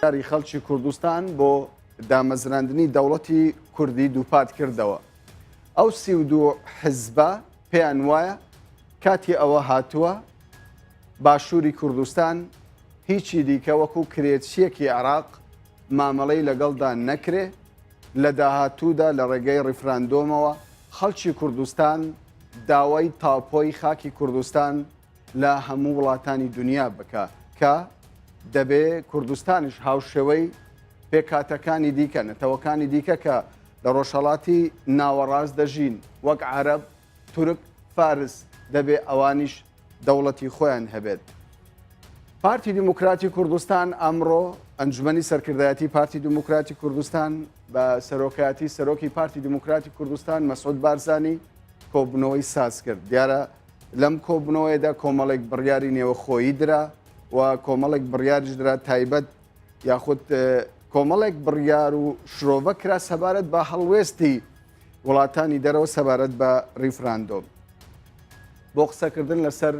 ی خەڵکی کوردستان بۆ دامەزراندنی دەوڵەتی کوردی دووپات کردەوە. ئەو 32 حزبە پێیان وایە کاتی ئەوە هاتووە باشووری کوردستان هیچی دیکە وەکو کرێچییەکی عێراق مامەڵەی لەگەڵدا نەکرێ، لە داهاتوودا لە ڕێگەی ڕیفراندۆمەوە خەڵکی کوردستان داوای تاپۆی خاکی کوردستان لە هەموو وڵاتانی دونیا بکا کە دەبێ کوردستانیش هاوشێوەی پێکهاتەکانی دیکە، نەتەوەکانی دیکە کە لە ڕۆژهەڵاتی ناوەڕاست دەژین وەک عەرەب، تورک، فارس دەبێ ئەوانیش دەوڵەتی خۆیان هەبێت. پارتی دیموکراتی کوردستان ئەمڕۆ ئەنجومەنی سەرکردایەتی پارتی دیموکراتی کوردستان بە سەرۆکایەتی سەرۆکی پارتی دیموکراتی کوردستان مەسعود بارزانی کۆبوونەوەی ساز کرد. دیارە لەم کۆبوونەوەیەدا کۆمەڵێک بڕیاری نێوەخۆیی درا و کۆمەڵێک بڕیاریش درا تایبەت یاخود کۆمەڵێک بڕیار و شرۆڤە کرا سەبارەت بە هەڵوێستی وڵاتانی دەرەوە سەبارەت بە ڕیفراندۆم. بۆ قسەکردن لەسەر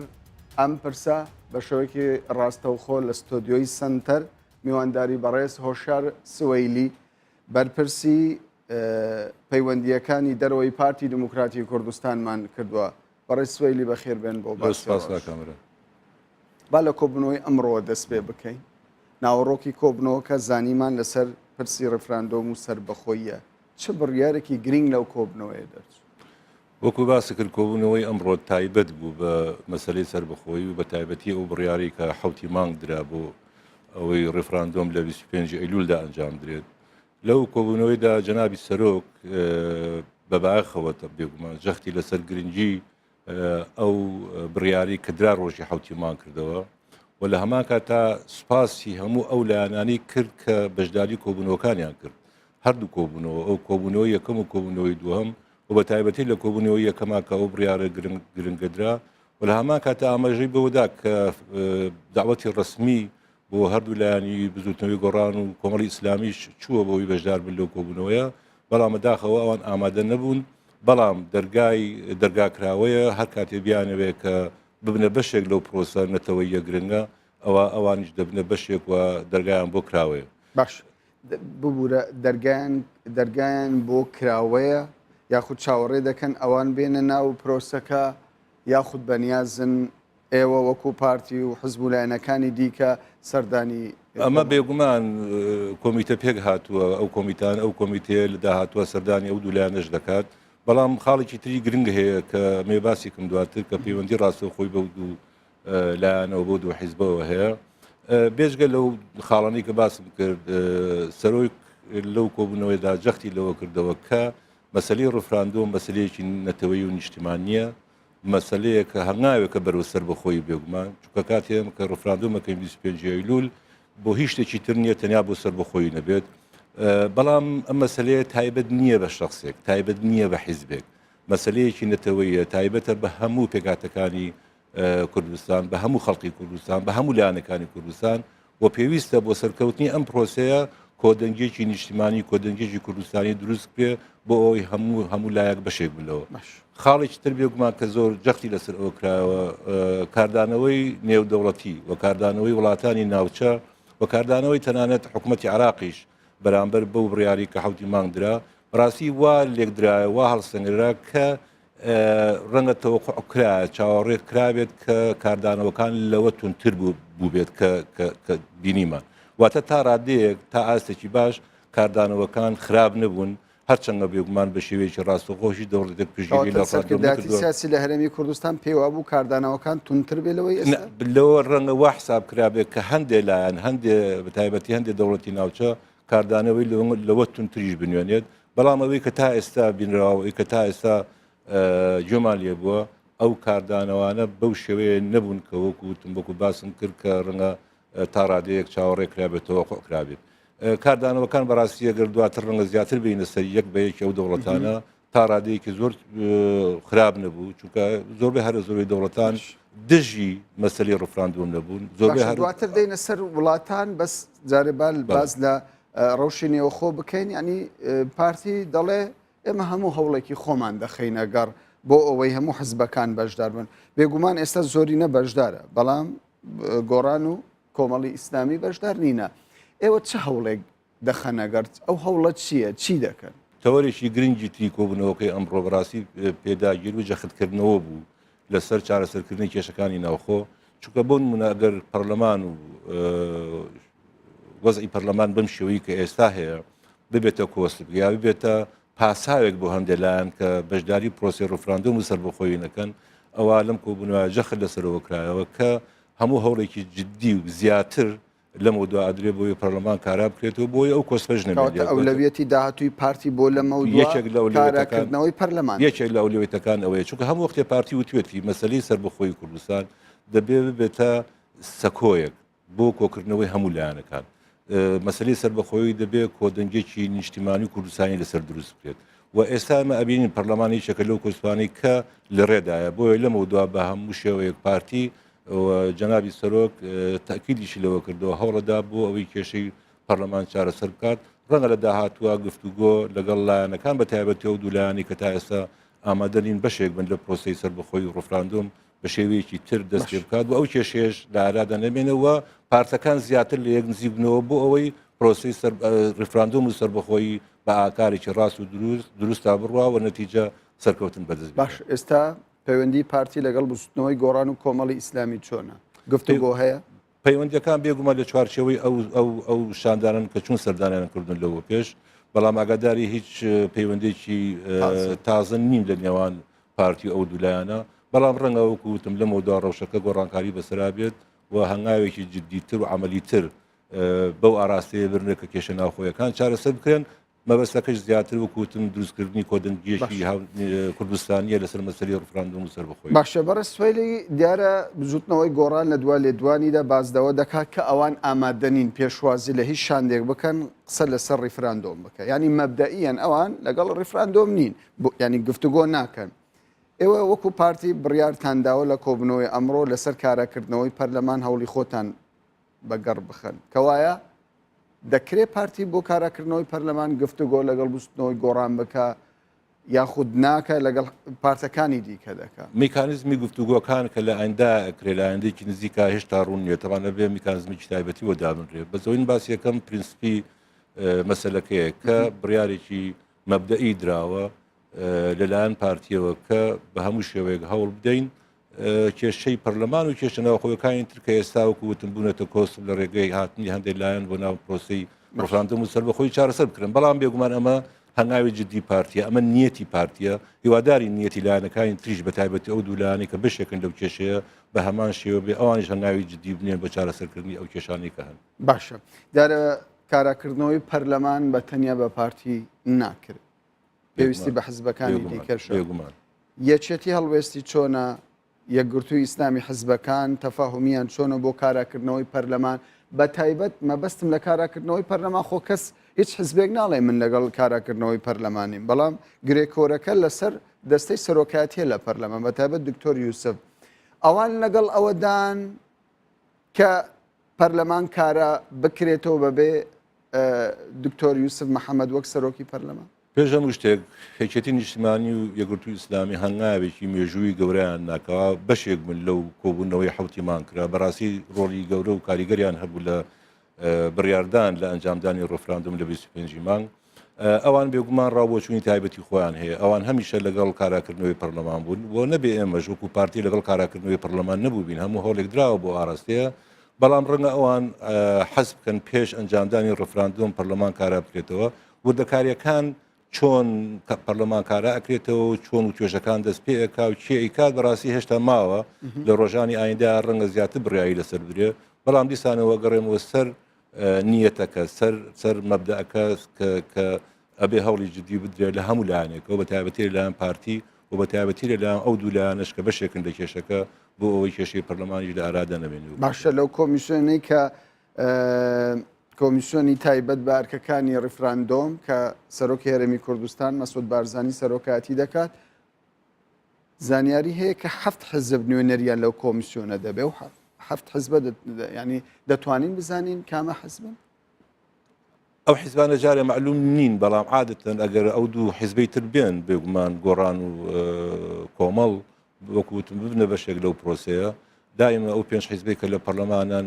ئەم پرسە بە شێوەیەکی ڕاستەوخۆ لە ستۆدیۆی سەنتەر میوانداری بەڕێز هۆشیار سوەیلی بەرپرسی پەیوەندییەکانی دەرەوەی پارتی دیموکراتی کوردستانمان کردووە. بەڕێز سوەیلی بەخێر بێن بۆ باسی ڕۆژ. با لە کۆبوونەوەی ئەمڕۆوە دەست پێ بکەین. ناوەڕۆکی کۆبوونەوەکە زانیمان لەسەر پرسی ڕیفراندۆم و سەربەخۆییە. چ بڕیارێکی گرینگ لەو کۆبوونەوەیە دەرچوو؟ وەکو باست کرد کۆبوونەوەی ئەمڕۆ تایبەت بوو بە مەسەلەی سەربەخۆیی و بە تایبەتی ئەو بڕیارەی کە حەوتی مانگ درا بۆ ئەوەی ڕیفراندۆم لە 25 ئەیلولدا ئەنجام درێت. لەو کۆبوونەوەیدا جەنابی سەرۆک بە بایەخەوە بێگومان جەختی لەسەر گرنگی ئەو بڕیاری کە درا ڕۆژی حوتی مانگ کردەوە و لە هەمان کاتا سوپاسی هەموو ئەو لایەنانی کرد کە بەشداری کۆبوونەوەکانیان کرد هەردوو کۆبوونەوە ئەو کۆبوونەوە یەکەم و کۆبوونەوەی دووەم و بە تایبەتی لە کۆبوونەوەی یەکەما کە ئەو بڕیارە گرنگ گرنگەدرا و لە هەمان کاتە ئاماژەی بەوەدا کە داوەتی ڕسمی بۆ هەردوو لایەنی بزوتنەوەی گۆڕان و کۆمەڵی ئیسلامیش چووە بۆی بەشدار بن لەو کۆبوونەوەیە بەڵام بەداخەوە ئەوان ئامادە نەبوون بەڵام دەرگای دەرگا کراوەیە هەر کاتێ بیانەوێت کە ببنە بەشێک لەو پرۆسە نەتەوەیە گرنگە ئەوە ئەوانیش دەبنە بەشێک و دەرگایان بۆ کراوەیە. باش ببورە دەرگایان دەرگایان بۆ کراوەیە یاخود چاوەڕێ دەکەن ئەوان بێنە ناو پرۆسەکە یاخود بەنیازن ئێوە وەکو پارتی و حزب و لایەنەکانی دیکە سەردانی ئەمە بێگومان کۆمیتە پێک هاتووە ئەو کۆمیتان ئەو کۆمیتەیە لە داهاتووە سەردانی ئەو دوو لایەنەش دەکات بەڵام خاڵێکی تری گرنگ هەیە کە مێ باسێکم دواتر کە پەیوەندی ڕاستەوخۆی بەو دوو لایەنەوە بۆ دوو حیزبەوە هەیە بێجگە لەو خاڵانی کە باسم کرد سەرۆک لەو کۆبوونەوەیدا جەختی لەوە کردەوە کە مەسەلەی ڕفراندۆم مەسلەیەکی نەتەوەی و نیشتیمانیە مەسەلەیەکە هەنگاوێکە بەرەو سەربەخۆیی بێگومان چونکە کاتێ ئێمە کە ڕفراندۆم ئەکەین 25 ئەیلول بۆ هیچ شتێکی تر نییە تەنیا بۆ سەربەخۆیی نەبێت بەڵام ئەم مەسلەیە تایبەت نییە بە شخصێک تایبەت نییە بە حیزبێک مەسلەیەکی نەتەوەیە تایبەتە بە هەموو پێکاتەکانی کوردستان بە هەموو خەڵکی کوردستان بە هەموو لایەنەکانی کوردستان و پێویستە بۆ سەرکەوتنی ئەم پرۆسەیە کۆدەنگێکی نیشتیمانی کۆدەنگێکی کوردستانی دروست بکرێ بۆ ئەوەی هەموو هەموو لایەک بەشێک بن لەوە خاڵێکی تر بێگومان کە زۆر جەختی لەسەر ئەوە کرایەوە کاردانەوەی نێودەوڵەتی و کاردانەوەی وڵاتانی ناوچە و کاردانەوەی تەنانەت حکوومەتی عراقیش بەرامبەر بەو بڕیاری کە حوتی مانگ درا بەڕاستی وا لێکدرایە وا هەڵسەنگرا کە ڕەنگە تەوەقوع کرایە، چاوەڕێ کرابێت کە کاردانەوەکان لەوە توندتر بووبێت کە بینیمان. واتە تا ڕادەیەک، تا ئاستێکی باش کاردانەوەکان خراپ نەبوون، هەرچەندە بێگومان بە شێوەیەکی ڕاستەوخۆ هیچ دەوڵەتێک پشتگیری لە کەواتە سەرکردایەتی سیاسی لە هەرێمی کوردستان پێی وابوو کاردانەوەکان توندتر بێ لەوەی ئێستا؟ لەوە ڕەنگە وا حساب کرابێت کە هەندێ لایەن، هەندێ بەتایبەتی هەندێ دەوڵەتی ناوچە کاردانەوەی لەوە توندتریش بنوێنێت، بەڵام ئەوەی کە تا ئێستا بینراوە، ئەوەی کە تا ئێستا گوێمان لێ بووە، ئەو کاردانەوانە بەو شێوەیە نەبوون کە وەکو وتم، وەکو باسم کرد کە ڕەنگە تا ڕادەیەک چاوەڕێ کرابێت، تەوەقوع کرابێت. کاردانەوەکان بەڕاستی ئەگەر دواتر ڕەنگە زیاتر بینە سەر یەک بە یەکی ئەو دەوڵەتانە تا ڕادەیەکی زۆر خراپ نەبوو، چونکە زۆربەی هەرە زۆری دەوڵەتان دژی مەسەلەی ڕفراندۆم نەبوون. زۆربەی هەر دواتر دێینە سەر وڵاتان، بەس جارێ با باس لە ڕەوشی نێوخۆ بکەین. ینی پارتی دەڵێ ئێمە هەموو هەوڵێکی خۆمان دەخەینە گەڕ بۆ ئەوەی هەموو حزبەکان بەشدار بن. بێگومان ئێستا زۆرینە بەشدارە، بەڵام گۆڕان و کۆمەڵی ئیسلامی بەشدار نینە. ئێوە چ هەوڵێک دەخەنە گەڕ؟ ئەو هەوڵە چییە؟ چی دەکەن؟ تەوەرێکی گرنگی تری کۆبوونەوەکەی ئەمڕۆ بەڕاستی پێداگیر و جەختکردنەوە بوو لەسەر چارەسەرکردنی کێشەکانی ناوخۆ، چونکە بۆ نمونە ئەگەر پەرلەمان و وەزعی پەرلەمان بەم شێوەی کە ئێستا هەیە ببێتە کۆسپ یا ببێتە پاساوێک بۆ هەندێک لایەن کە بەشداری پرۆسی ڕفراندۆم و سەربەخۆیی نەکەن ئەوە لەم کۆبوونەوە جەخت لەسەرەوە کرایەوە کە هەموو هەوڵێکی جددی و زیاتر لەمەودوا ئەدرێ بۆی پەرلەمان کارا بکرێتەوە بۆی ئەو کۆسپەش نەمێنێت. کەواتە ئەولەویەتی داهاتووی پارتی بۆ لەمەودوا یەکێک لە ئەولەویەتەکان کاراکردنەوەی پەرلەمان. یەکێک لە ئەولەویەتەکان ئەوەیە چونکە هەموو وەختێ پارتی وتوێتی مەسەلەی سەربەخۆیی کوردستان دەبێ ببێتە سەکۆیەک بۆ کۆکردنەوەی هەموو لایەنەکان مەسەلەی سەربەخۆیی دەبێ کۆدەنگێکی نیشتیمانی و کوردستانی لەسەر دروست بکرێت و ئێستا ئێمە ئەبینین پەرلەمان یەکێکە لەو کۆسپانەی کە لە ڕێدایە بۆیە لەمەودوا بە هەموو شێوەیەک پارتی و جەنابی سەرۆک تەئکیدیشی لەوە کردەوە هەوڵەدا بۆ ئەوەی کێشەی پەرلەمان چارەسەر بکات ڕەنگە لە داهاتووە گفتوگۆ لەگەڵ لایەنەکان بە تایبەتی ئەو دوو لایەنەی کە تا ئێستا ئامادە نین بەشێک بن لە پرۆسەی سەربەخۆی و ڕفراندۆم بە شێوەیەکی تر دەست پێ بکات و ئەو کێشەیەش لە ئارادا نەمێنەوە پارتەکان زیاتر لە یەک نزیک بنەوە بۆ ئەوەی پرۆسەی سەر ڕفراندۆم و سەربەخۆیی بە ئاکارێکی ڕاست و دروست دروستا بڕوا و نەتیجە سەرکەوتن بەدەست باش ئێستا پەیوەندی پارتی لەگەڵ بزوتنەوەی گۆڕان و کۆمەڵی ئیسلامی چۆنە؟ گفتوگۆ هەیە؟ پەیوەندیەکان بێگومان لە چوارچێوەی ئەو ئەو ئەو شاندانەن کە چون سەردانیان کردن لەوە پێش بەڵام ئاگاداری هیچ پەیوەندێکی تازە نیم لە نێوان پارتی ئەو دوولایەنە بەڵام ڕەنگە وەکو وتم لەمەودا ڕەوشەکە گۆڕانکاری بەسەرا بێت و هەنگاوێکی جدیتر و عملیتر بەو ئاراستەیە برنێت کە کێشە ناوخۆیەکان چارەسەر بکرێن مەبەستەکەش زیاتر وەکو وتم دروستکردنی کۆدەنگییەکی کوردستانییە لەسەر مەسەلەی ڕفراندۆم و سەربەخۆیی. باشە بەڕێز سوەیلی دیارە بزوتنەوەی گۆڕان لە دوا لێدوانیدا باس لەوە دەکات کە ئەوان ئامادە نین پێشوازی لە هیچ شاندێک بکەن قسە لەسەر ڕیفراندۆم بکە یانی مەبدەئیەن ئەوان لەگەڵ ڕیفراندۆم نین یانی گفتوگۆ ناکەن ئێوە وەکو پارتی بڕیارتان داوە لە کۆبنەوەی ئەمڕۆ لەسەر کاراکردنەوەی پەرلەمان هەوڵی خۆتان بەگەڕ بخەن کەوایە دەکرێ پارتی بۆ کاراکردنەوەی پەرلەمان گفتوگۆ لەگەڵ بزوتنەوەی گۆڕان بکا یاخود ناکە لەگەڵ پارتەکانی دیکە دەکا؟ میکانیزمی گفتوگۆکان کە لە ئایندە ئەکرێ لە ئایندەیەکی نزیکا هێشتا ڕوون نییە تەبعەن ئەبێ میکانیزمێکی تایبەتی بۆ دابنرێ بەس ئەوەی من باسی یەکەم پرینسپی مەسەلەکەیە کە بڕیارێکی مەبدەئی دراوە لەلایەن پارتیەوە کە بە هەموو شێوەیەک هەوڵ بدەین کێشەی پەرلەمان و کێشە ناوخۆیەکانی تر کە ئێستا وەکو وتم بوونەتە کۆسپ لە ڕێگەی هاتنی هەندێک لایەن بۆ ناو پرۆسەی ڕفراندۆم و سەربەخۆی چارەسەر بکرن بەڵام بێگومان ئەمە هەنگاوی جدی پارتیە ئەمە نیەتی پارتیە هیواداری نیەتی لایەنەکانی تریش بە تایبەتی ئەو دوو لایەنەی کە بەشێکن لەو کێشەیە بە هەمان شێوە بێ ئەوانیش هەنگاوی جدی بنێن بۆ چارەسەرکردنی ئەو کێشانەی کە هەن. باشە دیارە کاراکردنەوەی پەرلەمان بە تەنیا بە پارتی ناکرێت پێویستی بە حزبەکانی دیکەشە. بێگومان. یەکێتی هەڵوێستی چۆنە؟ یەکگرتووی ئیسلامی حزبەکان تەفاهومیان چۆنە بۆ کاراکردنەوەی پەرلەمان؟ بە تایبەت مەبەستم لە کاراکردنەوەی پەرلەمان خۆ کەس هیچ حزبێک ناڵێ من لەگەڵ کاراکردنەوەی پەرلەمانیم بەڵام گرێکۆرەکە لەسەر دەستەی سەرۆکایەتیە لە پەرلەمان بە تایبەت دکتۆر یوسف ئەوان لەگەڵ ئەوەدان کە پەرلەمان کارا بکرێتەوە بەبێ دکتۆر یوسف محەممەد وەک سەرۆکی پەرلەمان؟ پێش هەموو شتێک یەکێتی نیشتمانی و یەکگرتووی ئیسلامی هەنگاوێکی مێژووی گەورەیان ناکەوە بەشێک بوون لەو کۆبوونەوەی حوتی مانگ کرا بەڕاستی ڕۆڵی گەورە و کاریگەریان هەبوو لە بڕیاردان لە ئەنجامدانی ڕفراندوم لە 25 مانگ ئەوان بێگومان ڕاوبۆچوونی تایبەتی خۆیان هەیە ئەوان هەمیشە لەگەڵ کاراکردنەوەی پەرلەمان بوون بۆ نەبێ ئێمەش وەکو پارتی لەگەڵ کاراکردنەوەی پەرلەمان نەبووبین هەموو هەوڵێک دراوە بۆ ئاراستەیە بەڵام ڕەنگە ئەوان حەز بکەن پێش ئەنجامدانی ڕفراندۆم پەرلەمان کارا بکرێتەوە وردەکاریەکان چۆن پەرلەمان کارا ئەکرێتەوە و چۆن و توێژەکان دەست پێ ئەکا و کێ ئەیکات بەڕاستی هێشتا ماوە لە ڕۆژانی ئایندە ڕەنگە زیاتر بڕیاری لەسەر بدرێ بەڵام دیسانەوە گەڕێمەوە سەر نیەتەکە سەر سەر مەبدەکە کە ئەبێ هەوڵی جدی بدرێت لە هەموو لایەنێکەوە بە تایبەتی لەلایەن پارتی و بە تایبەتی لەلایەن ئەو دوو لایەنەش کە بەشێکن لە کێشەکە بۆ ئەوەی کێشەی پەرلەمانیش لە ئارادا نەمێنێ. باشە لەو کۆمیسیۆنەی کە کۆمیسیۆنی تایبەت بە ئەرکەکانی ڕیفراندۆم کە سەرۆکی هەرێمی کوردستان مەسعود بارزانی سەرۆکایەتی دەکات زانیاری هەیە کە هەفت حزب نوێنەریان لەو کۆمیسیۆنە دەبێ و هەفت حزبە ینی دەتوانین بزانین کامە حزبن؟ ئەو حیزبانە جارێ مەعلوم نین بەڵام عادەتەن ئەگەر ئەو دوو حیزبەی تر بێن بێگومان گۆڕان و کۆمەڵ وەکو وتم ببنە بەشێک لەو پرۆسەیە دائیمە ئەو پێنج حیزبەی کە لە پەرلەمانن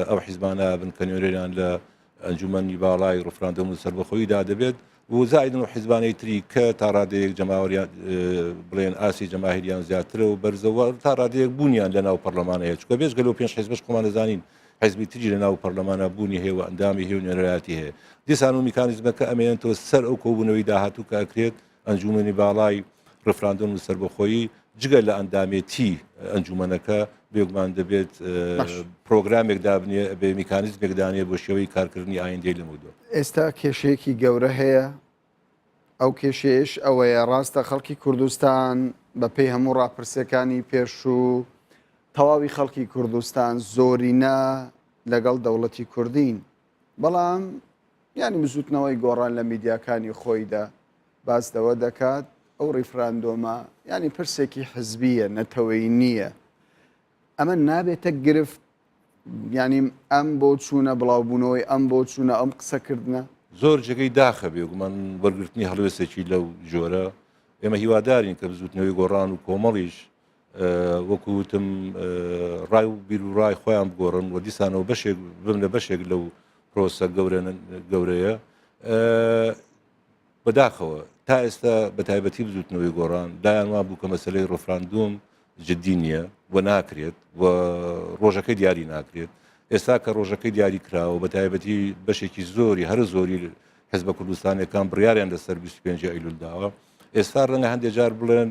ئەو حیزبانە بن کە نوێنەریان لە ئەنجومەنی باڵای ڕفراندۆم و سەربەخۆییدا دەبێت و زائیدن و حیزبانەی تری کە تا ڕادەیەک جەماوەریان بڵێن ئاستی جەماهیریان زیاترە و بەرزەوە تا ڕادەیەک بوونیان لە ناو پەرلەمان هەیە چونکە بێجگە لەو پێنج حیزبەش خۆمان دەزانین حیزبی تری لە ناو پەرلەمانە بوونی هەیە و ئەندامی هەیە و نوێنەرایەتی هەیە دیسان و میکانیزمەکە ئەمێنێتەوە سەر ئەو کۆبوونەوەی داهاتوو کە ئەکرێت ئەنجومەنی باڵای ڕفراندۆم و سەربەخۆیی جگە لە ئەندامێتی ئەنجومەنەکە بێگومان دەبێت پرۆگرامێک دابنێ بێ میکانیزمێک دانێ بۆ شێوەی کارکردنی ئایندەی لەمەودوا. ئێستا کێشەیەکی گەورە هەیە ئەو کێشەیەش ئەوەیە ڕاستە خەڵکی کوردستان بە پێی هەموو ڕاپرسیەکانی پێشوو تەواوی خەڵکی کوردستان زۆرینە لەگەڵ دەوڵەتی کوردین بەڵام یانی بزوتنەوەی گۆڕان لە میدیاکانی خۆیدا باس لەوە دەکات ئەو ڕیفراندۆمە یانی پرسێکی حزبیە نەتەوەی نییە ئەمە نابێتە گرفت یانی ئەم بۆ چوونە بڵاوبوونەوەی ئەم بۆ چوونە ئەم قسەکردنە. زۆر جێگەی داخە بێگومان وەرگرتنی هەڵوێستێکی لەو جۆرە ئێمە هیوادارین کە بزوتنەوەی گۆڕان و کۆمەڵیش وەکو وتم ڕای و بیر و ڕای خۆیان بگۆڕن و دیسانەوە بەشێک ببن لە بەشێک لەو پرۆسە گەورە گەورەیە بەداخەوە تا ئێستا بە تایبەتی بزوتنەوەی گۆڕان لایان وا بوو کە مەسلەی ڕفراندوم جدی نییە و ناکرێت و ڕۆژەکەی دیاری ناکرێت ئێستا کە ڕۆژەکەی دیاری کراوە بە تایبەتی بەشێکی زۆری هەر زۆری حزبە کوردستانەکان بڕیاریان لەسەر 25 ئەیلول داوە ئێستا ڕەنگە هەندێک جار بڵێن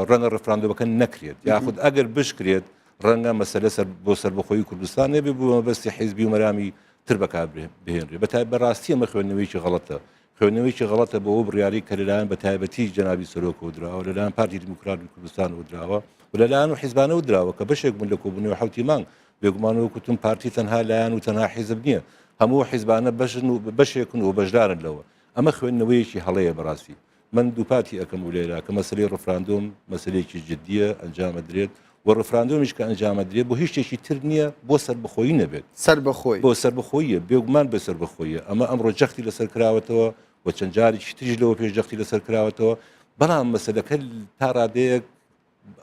ڕەنگە ڕفراندۆمەکە نەکرێت یاخود ئەگەر بشکرێت ڕەنگە مەسەلە سەر بۆ سەربەخۆی کوردستان نەبێ بۆ مەبەستی حیزبی و مەرامی تر بەکار بهێنرێ بە تایبەت بەڕاستی ئەمە خوێندنەوەیەکی غەڵەتە خوێندنەوەیەکی غەڵەتە بۆ ئەو بڕیارەی کە لەلایەن بە تایبەتی جەنابی سەرۆکەوە دراوە لەلایەن پارتی دیموکراتی کوردستانەوە دراوە و لەلایەن و حیزبانەوە دراوە کە بەشێک بوون لە کۆبوونەوەی حوتی مانگ بێگومان وەکو وتم پارتی تەنها لایەن و تەنها حیزب نییە هەموو حیزبانە بەشن و بەشێکن و بەشدارن لەوە ئەمە خوێندنەوەیەکی هەڵەیە بەڕاستی من دووپاتی ئەکەم و لێرە کە مەسەلەی ڕفراندۆم مەسەلەیەکی جدیە ئەنجام ئەدرێت و ڕفراندۆمیش کە ئەنجام ئەدرێت بۆ هیچ شتێکی تر نییە بۆ سەربەخۆیی نەبێت. سەربەخۆی. بۆ سەربەخۆییە، بێگومان بۆ سەربەخۆییە، ئەمە ئەمڕۆ جەختی لەسەر کراوەتەوە و چەند جارێکی تریش لەوە پێش جەختی لەسەر کراوەتەوە، بەڵام مەسەلەکە تا ڕادەیەک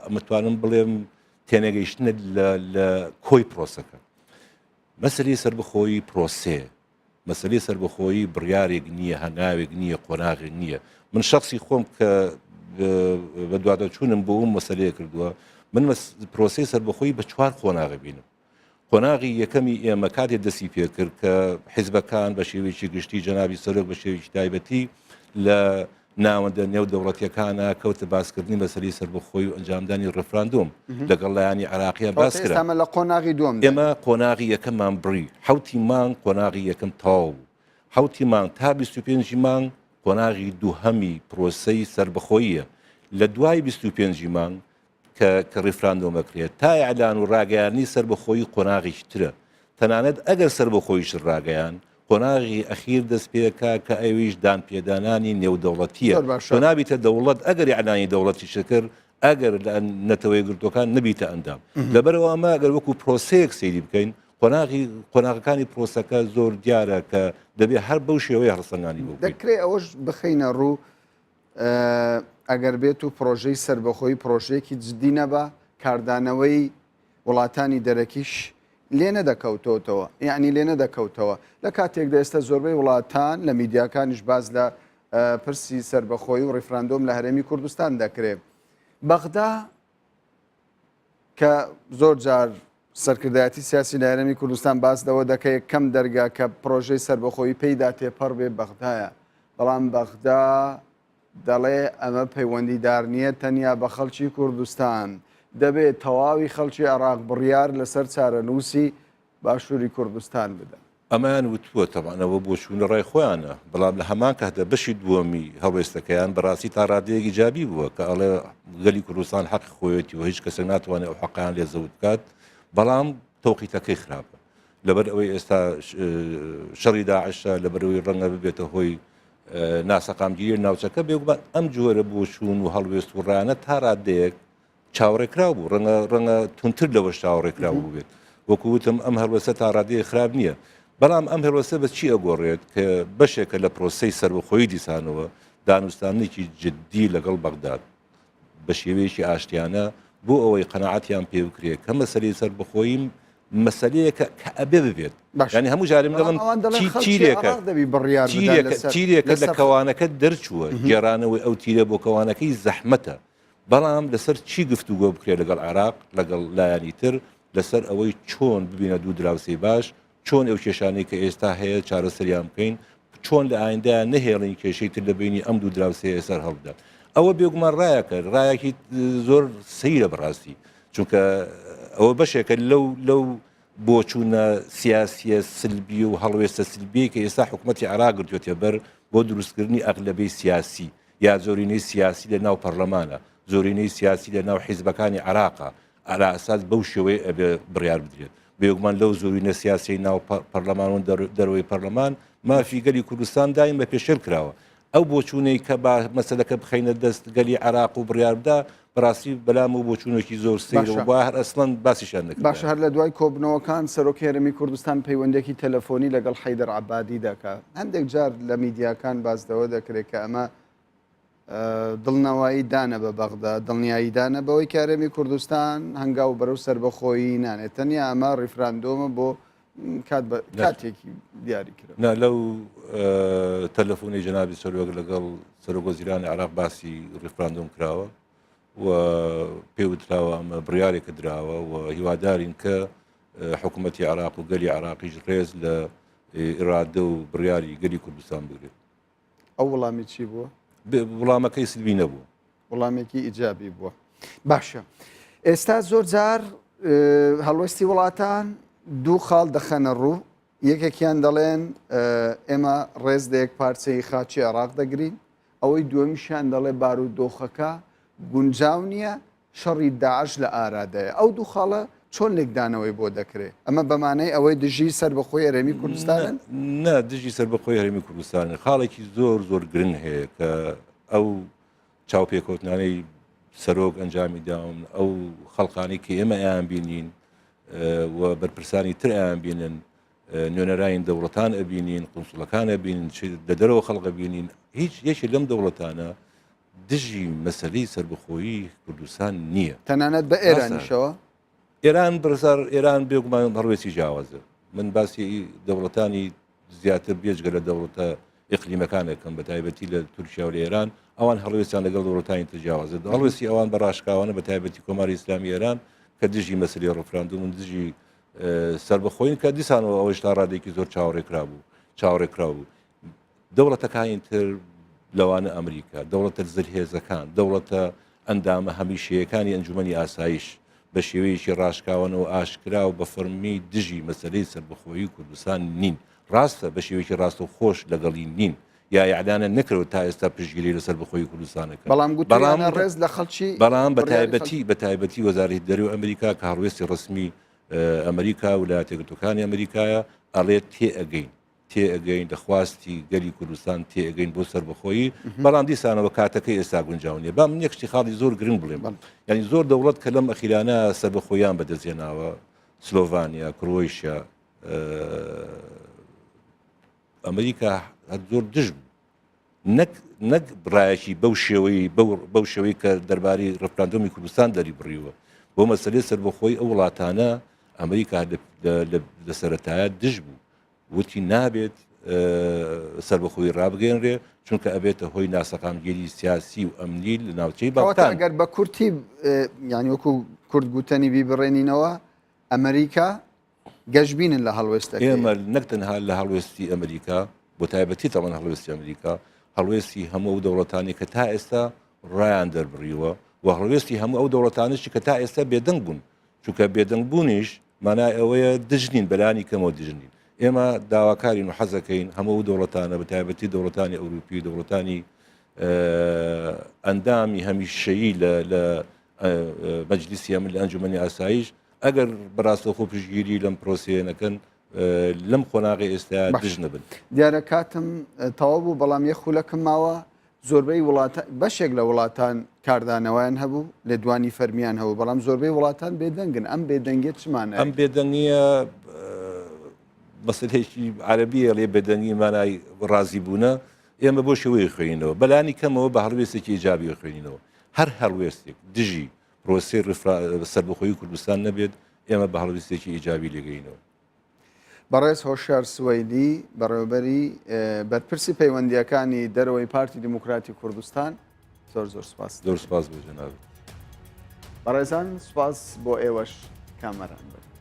ئەمەتوانم بڵێم تێنەگەیشتنە لە کۆی پرۆسەکە. مەسەلەی سەربەخۆیی پرۆسەیە، مەسەلەی سەربەخۆیی بڕیارێک نییە، هەنگاوێک نییە، قۆناغێک نییە. من شەخسی خۆم کە بەدواداچوونم بۆ ئەو مەسەلەیە کردووە، من پرۆسەی سەربەخۆیی بە چوار قۆناغ بینم. قۆناغی یەکەمی ئێمە کاتێ دەستی پێکرد کە حیزبەکان بە شێوەیەکی گشتی جەنابی سەرۆک بە شێوەیەکی تایبەتی لە ناوەندە نێودەوڵەتیەکانە کەوتە باسکردنی مەسەلەی سەربەخۆی و ئەنجامدانی ڕفراندۆم لەگەڵ لایەنی عێراقیە باس کرا. ئێستا لە قۆناغی دووەم ئێمە قۆناغی یەکەممان بڕی حوتی مانگ قۆناغی یەکەم تەواو بوو حوتی مانگ تا 25 مانگ قۆناغی دووهەمی پرۆسەی سەربەخۆییە لە دوای 25 مانگ کە کە ڕیفراندۆم ئەکرێت تا ئیعلان و ڕاگەیاندنی سەربەخۆیی قۆناغێکی ترە تەنانەت ئەگەر سەربەخۆییشت ڕاگەیان قۆناغی ئەخیر دەست پێکا کە ئەویش دانپێدانانی نێودەوڵەتیە زۆر باشە. تۆ نابیتە دەوڵەت ئەگەر ئیعلانی دەوڵەتیشت کرد ئەگەر لە نەتەوە یەکگرتووەکان نەبیتە ئەندام لەبەرئەوە ئەمە ئەگەر وەکو پرۆسەیەک سەیری بکەین قۆناغی قۆناغەکانی پرۆسەکە زۆر دیارە کە دەبێ هەر بەو شێوەیە هەڵسەنگانی بۆ بکەین. دەکرێ ئەوەش بخەینە ڕوو ئەگەر بێت و پرۆژەی سەربەخۆیی پرۆژەیەکی جدی نەبا کاردانەوەی وڵاتانی دەرەکیش لێ نەدەکەوتەوە یعنی لێ نەدەکەوتەوە لە کاتێکدا ئێستا زۆربەی وڵاتان لە میدیاکانیش باز لە پرسی سەربەخۆی و ڕیفراندۆم لە هەرێمی کوردستان دەکرێت بەغدا کە زۆر جار سەرکردایەتی سیاسی لە هەرێمی کوردستان باس لەوە دەکە یەکەم دەرگا کە پرۆژەی سەربەخۆیی پێیدا تێپەڕ بێ بەغدایە، بەڵام بەغدا دەڵێ ئەمە پەیوەندیدار نییە تەنیا بە خەڵکی کوردستان، دەبێ تەواوی خەڵکی عێراق بڕیار لەسەر چارەنووسی باشووری کوردستان بدەن. ئەمەیان وتووە، تەبعەن ئەوە بۆچوونە ڕای خۆیانە، بەڵام لە هەمان کاتدا بەشی دووەمی هەڵوێستەکەیان بەڕاستی تا ڕادەیەک ئیجابی بووە کە ئەڵێ گەلی کوردستان حەقی خۆیەتی و هیچ کەسێک ناتوانێت ئەو حەقیان لێ زەوت بکات، بەڵام تەوقیتەکەی خراپە لەبەر ئەوەی ئێستا شەڕی داعشە، لەبەرئەوەی ڕەنگە ببێتە هۆی ناسەقامگیری ناوچەکە، بێگومان ئەم جۆرە بۆچوون و هەڵوێست و ڕانە تا ڕادەیەک چاوەڕێکراو بوو، ڕەنگە ڕەنگە توندتر لەوەش چاوەڕێکراو بووبێت. وەکو وتم ئەم هەڵوێستە تا ڕادەیەک خراپ نییە، بەڵام ئەم هەڵوێستە بە چی ئەگۆڕێت کە بەشێکە لە پرۆسەی سەربەخۆیی دیسانەوە دانوستاندنێکی جددی لەگەڵ بەغداد بە شێوەیەکی ئاشتیانە بۆ ئەوەی قەناعەتیان پێ بکرێت کە مەسەلەی سەربەخۆییم مەسەلەیەکە کە ئەبێ ببێت. باشە. یانی هەموو جارێ من بەڵام دەڵێم ئەوان دەڵێن تی خەڵکی تیرێکە عێراق دەبی بڕیار بدات تیرێکە لەسەر تیرێکە لە لەسەر کەوانەکە دەرچووە گێڕانەوەی ئەو تیرە بۆ کەوانەکەی زەحمەتە بەڵام لەسەر چی گفتوگۆ بکرێت لەگەڵ عێراق لەگەڵ لایەنی تر لەسەر ئەوەی چۆن ببینە دوو دراوسێی باش چۆن ئەو کێشانەی کە ئێستا هەیە چارەسەریان بکەین، چۆن لە ئایندەیا نەهێڵین کێشەی تر لە بەینی ئەم دوو دراوسێیە سەر هەڵبدات. ئەوە بێگومان ڕایەکە، ڕایەکی زۆر سەیرە بەڕاستی، چونکە ئەوە بەشێکە لەو لەو بۆچوونە سیاسیە سلبی و هەڵوێستە سلبیەی کە ئێستا حکوومەتی عێراق گرتوێتە بەر بۆ دروستکردنی ئەغلەبەی سیاسی یا زۆرینەی سیاسی لە ناو پەرلەمانە، زۆرینەی سیاسی لە ناو حیزبەکانی عێراقە، عەلا ئەساس بەو شێوەیە ئەبێ بڕیار بدرێت. بێگومان لەو زۆرینە سیاسیەی ناو پەرلەمان و دەرەوەی پەرلەمان مافی گەلی کوردستان دایم بە پێشێل کراوە. ئەو بۆچوونەی کە با مەسەلەکە بخەینە دەست گەلی عێراق و بڕیار بدا بەڕاستی بەلامەوە بۆچوونێکی زۆر سەیرە و باشە. با هەر ئەسڵەن باسیشیان باشە نەکردایە. هەر لە دوای کۆبنەوەکان سەرۆکی هەرێمی کوردستان پەیوەندیەکی تەلەفۆنی لەگەڵ حەیدەر عەبادی دەکا. هەندێک جار لە میدیاکان باس لەوە دەکرێت کە ئەمە دڵنەوایی دانە بە بەغدا، دڵنیایی دانە بەوەی کە هەرێمی کوردستان هەنگاو بەرەو سەربەخۆیی نانێت، تەنیا ئەمە ڕیفراندۆمە بۆ کات بە کاتێکی دیاری کرا. نا لەو تەلەفۆنەی جەنابی سەرۆک لەگەڵ سەرۆک وەزیرانی عێراق باسی ڕیفراندۆم کراوە و پێ وتراوە ئەمە بڕیارێکە دراوە و هیوادارین کە حکوومەتی عێراق و گەلی عێراقیش ڕێز لە ئیرادە و بڕیاری گەلی کوردستان بگرێت. ئەو وڵامی چی بووە؟ وڵامەکەی سلبی نەبوو. وڵامێکی ئیجابی بووە. باشە ئێستا زۆر جار هەڵوێستی وڵاتان دوو خاڵ دەخەنە ڕوو یەکێکیان دەڵێن ئێمە ڕێز لە یەک پارچەی خاچی عێراق دەگرین ئەوەی دووەمیشیان دەڵێ بارودۆخەکە گونجاو نییە شەڕی داعش لە ئارادایە. ئەو دوو خاڵە چۆن لێکدانەوەی بۆ دەکرێ؟ ئەمە بە مانای ئەوەی دژی سەربەخۆی هەرێمی کوردستانن؟ نا، دژی سەربەخۆی هەرێمی کوردستانن. خاڵێکی زۆر زۆر گرنگ هەیە کە ئەو چاوپێکەوتنانەی سەرۆک ئەنجامی داون، ئەو خەڵکانی کە ئێمە ئەیان بینین و بەرپرسانی تر ئەیان بینن، نوێنەرانی دەوڵەتان ئەبینین، قونسوڵەکان ئەبینین، چ لە دەرەوە خەڵک ئەبینین، هیچ یەکێ لەم دەوڵەتانە دژی مەسەلەی سەربەخۆیی کوردستان نییە. تەنانەت بە ئێرانیشەوە؟ ئێران بڕزار ئێران بێگومان هەڵوێستی جیاوازە. من باسی دەوڵەتانی زیاتر بێجگە لە دەوڵەتە ئیقلیمەکان ئەکەم بە تایبەتی لە تورکیا و لە ئێران ئەوان هەڵوێستیان لەگەڵ دەوڵەتانی تر جیاوازە. هەڵوێستی ئەوان بە ڕاشکاوانە بە تایبەتی کۆماری ئیسلامی ئێران کە دژی مەسەلەی ڕفراندومن دژی سەربەخۆین کە دیسانەوە ئەوەش تا ڕادێکی زۆر چاوەڕێکرابوو چاوەڕێکراو بوو. دەوڵەتەکانی تر لەوانە ئەمریکا، دەوڵەتە زلهێزەکان، دەوڵەتە ئەندامە هەمیشەیەکانی ئەنجومەنی ئاسایش بە شێوەیەکی ڕاشکاوانە و ئاشکرا و بە فەرمی دژی مەسەلەی سەربەخۆیی کوردستان نین. ڕاستە بە شێوەیەکی ڕاستەوخۆش لەگەڵی نین یا ئیعلانە نەکرەوە تا ئێستا پشتگیری لە سەربەخۆیی کوردستان ئەکەن. بەڵام گوتویانە ڕێز لە خەڵکی بەڵام بە بڕیاری خەڵکی. تایبەتی بە تایبەتی وەزارەتی دەرەوەی ئەمریکا کە هەڵوێستی ڕەسمی ئەمریکا و ولایەتە یەکگرتووەکانی ئەمریکایە ئەڵێت تێئەگەین تێئەگەین لە خواستی گەلی کوردستان تێئەگەین بۆ سەربەخۆیی بەڵام دیسانەوە کاتەکەی ئێستا گونجاو نییە با من یەک شتی خاڵی زۆر گرنگ بڵێم یعنی زۆر دەوڵەت کە لەم ئەخیرانە سەربەخۆیان بەدەستهێناوە سلۆڤانیا کروەیشیا ئەمریکا هەر زۆر دژ بوو نەک نەک ڕایەکی بەو شێوەی بەو شێوەی کە دەربارەی ڕفراندۆمی کوردستان دەری بڕیوە بۆ مەسەلەی سەربەخۆی ئەو وڵاتانە ئەمریکا لە سەرەتایە دژ بوو وتی نابێت سەربەخۆی ڕابگەێنرێ چونکە ئەبێتە هۆی ناسەقامگیری سیاسی و ئەمنی لە ناوچەی باڵکان. گەر بە کورتی یانی وەکو کورد گوتەنی بیبڕێنینەوە ئەمریکا گەشبینن لە هەڵوێستەکەی. ئێمە نەک تەنها لە هەڵوێستی ئەمریکا بۆ تایبەتی تەوان هەڵوێستی ئەمریکا هەڵوێستی هەموو ئەو دەوڵەتانی کە تا ئێستا ڕایان دەربڕیوە و هەڵوێستی هەموو ئەو دەوڵەتانیشی کە تا ئێستا بێدەنگ بوون چونکە بێدەنگ بوونیش مانای ئەوەیە دژ نین بەلانی کەمەوە دژ نین ئێمە داواکارین و حەزەکەین هەموو ئەو دەوڵەتانە بە تایبەتی دەوڵەتانی ئەوروپی دەوڵەتانی ئەندامی هەمیشەیی لە مەجلیسی ئەمن لە ئەنجومەنی ئاسایش ئەگەر بەڕاستەوخۆ پشتگیری لەم پرۆسەیە نەکەن لەم قۆناغی ئێستا دژ نەبن. دیارە کاتم تەواو بوو بەڵام یەک خولەکم ماوە زۆربەی وڵاتە بەشێک لە وڵاتان کاردانەوەیان هەبوو لێدوانی فەرمیان هەبوو بەڵام زۆربەی وڵاتان بێدەنگن ئەم بێدەنگیە چ مانایەک؟ ئەم بێدەنگیە مەسەلەیەکی عەرەبیە لێ بێدەنگی مانای ڕازی بوونە ئێمە بۆ شێوەیە خوێنینەوە بەلانی کەمەوە بە هەڵوێستێکی ئیجابی خوێنینەوە هەر هەڵوێستێک دژی پرۆسەی سەربەخۆیی کوردستان نەبێت. ئێمە بە هەڵویستێکی ئیجابی لێگەینەوە. بەڕێز هۆشیار سوەیدی، بەڕێوەبەری بەرپرسی پەیوەندییەکانی دەرەوەی پارتی دیموکراتی کوردستان، زۆر زۆر سپاس. زۆر سپاس بۆ جەنابت. بەڕێزان سپاس بۆ ئێوەش کامەران بن.